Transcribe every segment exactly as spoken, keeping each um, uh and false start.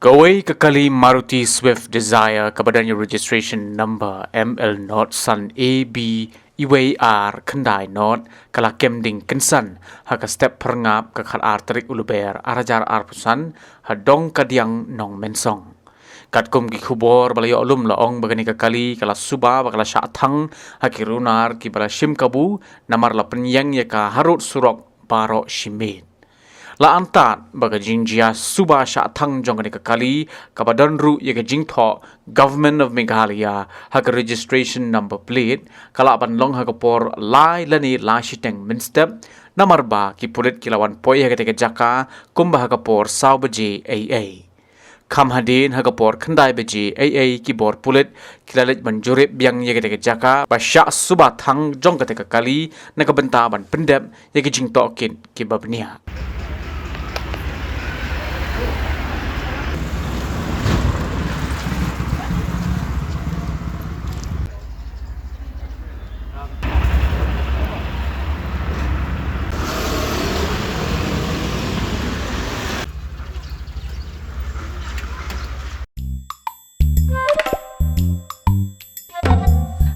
Kawei ka kali Maruti Swift Dzire kaba don ïa ka registration number M L nod san A B iwei ar khyndai nod ka la kem ding kynsan ha ka step phyrngap ka khatar tarik u Lber ar hajar arphew san ha Dongkadiang Nongmensong. Katkum ki khubor ba la ïoh lum la ong ba kane ka kali ka la suba ba ka la shah thang ha ki runar kiba la shim kabu namar la pynïeng ïa ka harud surok baroh shi miet. La antad ba ka jingjia suba shah thang jong kane ka kali kaba don ruh ïa ka jingthoh Government of Meghalaya ha ka registration number plate ka lah ban long ha ka por lai lane lai shiteng mynstep, namar ba ki pulit ki la wan poi ha kata ka jaka kumba ha ka por saw baje ei ei. Kham hadien ha ka por khyndai baje ei ei ki bor pulit ki la leit ban jurip biang ïa kata ka jaka ba shah suba thang jong kata ka kali na ka bynta ban pyndep ïa ki jingtohkit kiba bniah.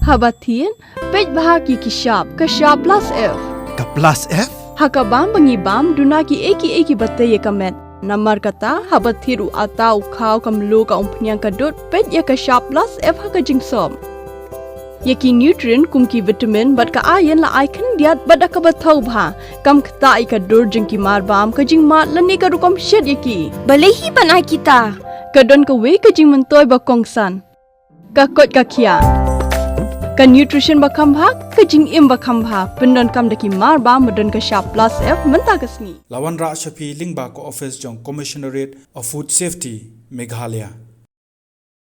Haba thied, peit bha ki ki shap, ka shap plus F. Ka plus F? Ha ka bam ba ngi bam, duna ki ei ki ei kiba tei ïa ka met. Namar kata, haba thied u ata, u khaw, ka mluh, ka umphniang, ka dud, peit ïa ka shap plus F ha ka jingsop. Ïa ki nutrient kum ki vitamin bad ka iron la ai khyndiat bad da kaba thaw bha. Kam ktah ïa ka dur jong ki mar bam, ka jingmad lane ka rukom shet ïa ki. Balei hi ban ai kita? Ka don kawei ka jingmyntoi ba kongsan. Ka koit ka khiah. Ka nutrition ba kham bha, ka jingim ba kham bha. Pyndonkam da ki mar bam ba don ka shap plus F mynta ka sngi. La wanrah sha phi lyngba ka office jong Commissionerate of Food Safety, Meghalaya.